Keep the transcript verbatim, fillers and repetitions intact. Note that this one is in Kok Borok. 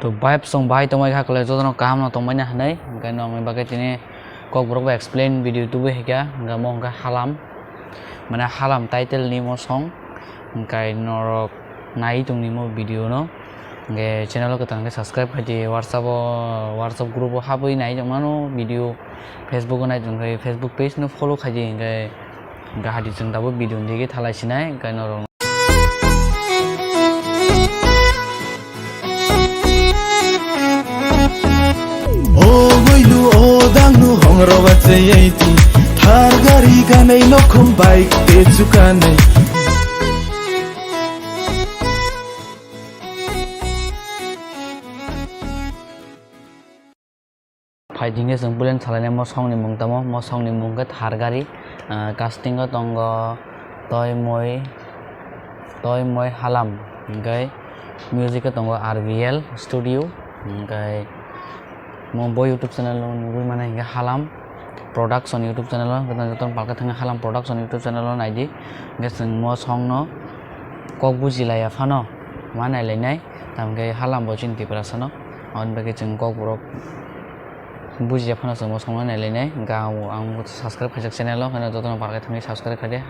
To vibe song bahai tongmai kha kwlai, jotono kaham no tongmani hinwi, hwnkhe nokni bagwi tini Kokborok bai explain video tubui hai kha, hwnkhe omo hwnkhe Halam, mane Halam title ni mo song, hwnkhe norok nai tongni mo video no, hwnkhe channel o kwtal khe subscribe khai di, WhatsApp o, WhatsApp group o habwi nai tongmano video, Facebook o nai tongkhe Facebook page no follow khai di, hwnkhe hwnkhe hadi chwng tabuk video ni digi thalai sinai, hwnkhe norok. O wailu o dangnu hongroba cheyai ti, Thar gari ganai nokhum bike te chukanai. Phai tini chwng pulen salainai mo song ni mung tamo, mo song ni mung khe Thar gari, ah, casting o tongo Toi Moi, Toi Moi Halam, hwnkhe music o tongo R B L Studio, hwnkhe mo bo YouTube channel o nugui mano hwnkhe Halam Production YouTube channel o, jotono palkha thangwi Halam Production YouTube channel o naidi, hwnkhe chwng mo song no kok bujilaiya phano ma nailainai, tamkhe Halam bo chini Tiprasa no, aboni bagwi chwng Kokborok bujiya phano chwng bo songno nailainai, hwnkhe ang, ang subscribe khaijak channel o, hwnkhe jotono palkha thangwi subscribe khaidi.